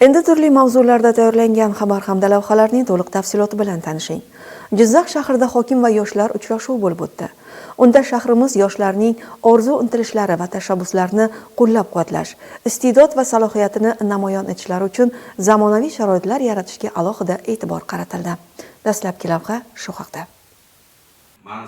Endi turli mavzularda tayyorlangan xabar hamda lavhalarning to'liq tafsiloti bilan tanishing. Jizzax shahrida hokim va yoshlar uchrashuvi bo'lib o'tdi. Unda shahrimiz yoshlarining orzu intilishlari va tashabbuslarini qo'llab-quvvatlash, iste'dod va salohiyatini namoyon etishlari uchun zamonaviy sharoitlar yaratishga alohida e'tibor qaratildi. Dastlabki lavha shu haqda.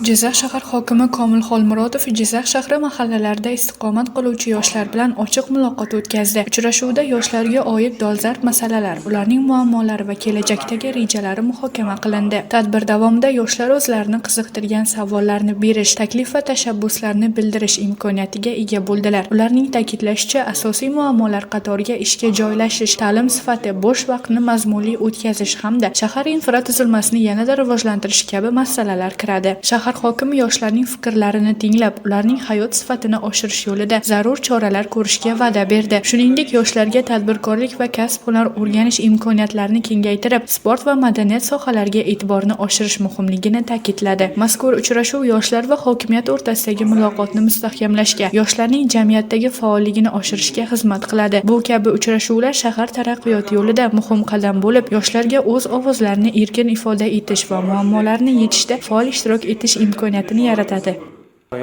Jizzax shahar hokimi Komil Xolmurodov Jizzax shahri mahallalarida istiqomat qiluvchi yoshlar bilan ochiq muloqot o'tkazdi. Uchrashuvda yoshlarga oid dolzarb masalalar, ularning muammolari va kelajakdagi rejalari muhokama qilindi. Tadbir davomida yoshlar o'zlarini qiziqtirgan savollarni berish, taklif va tashabbuslarni bildirish imkoniyatiga ega bo'ldilar. Ularning ta'kidlashicha, asosiy muammolar qatoriga ishga joylashish, ta'lim sifati, bo'sh vaqtni mazmunli o'tkazish hamda shahar infratuzilmasini yanada rivojlantirish kabi masalalar kiradi. Shahar hokimi yoshlarning fikrlarini tinglab, ularning hayot sifatini oshirish yo'lida zarur choralar ko'rishga va'da berdi. Shuningdek, yoshlarga tadbirkorlik va kasb-hunar o'rganish imkoniyatlarini kengaytirib, sport va madaniyat sohalariga e'tiborni oshirish muhimligini ta'kidladi. Mazkur uchrashuv yoshlar va hokimiyat o'rtasidagi muloqotni mustahkamlashga, yoshlarning jamiyatdagi faolligini oshirishga xizmat qiladi. Bu kabi uchrashuvlar shahar taraqqiyoti yo'lida muhim qadam bo'lib, yoshlarga o'z ovozlarini erkin ifoda etish va muammolarni yechishda faol ishtirok etish imkoniyatini yaratadi.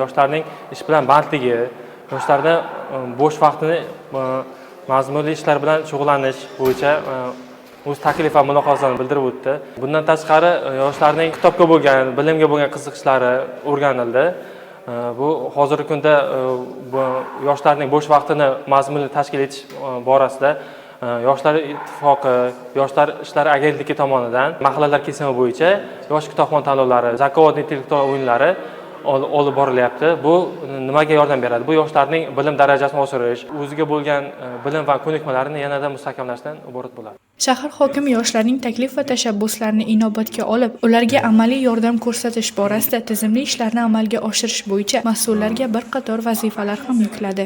Yoshlarning ish bilan bandligi, yoshlarni bo'sh vaqtini mazmunli ishlar bilan shug'ullanish bo'yicha o'z taklif va mulohazalarini bildirib o'tdi. Bundan tashqari, yoshlarning kitobga bo'lgan, bilimga bo'lgan qiziqishlari o'rganildi. Bu hozirgi kunda bu yoshlarning bo'sh vaqtini mazmunli tashkil etish borasida Yoshlar ittifoqi, Yoshlar ishlari agentligi tomonidan mahallalar kesimi bo'yicha yosh kitobxon tanlovlari, "Zakovat" intellektual o'yinlari olib borilyapti. Bu nimaga yordam beradi? Bu yoshlarning bilim darajasini oshirish, o'ziga bo'lgan bilim va ko'nikmalarini yanada mustahkamlashdan iborat bo'ladi. Shahar hokimi yoshlarning taklif va tashabbuslarini inobatga olib, ularga amaliy yordam ko'rsatish borasida tizimli ishlarni amalga oshirish bo'yicha mas'ullarga bir qator vazifalar ham yukladi.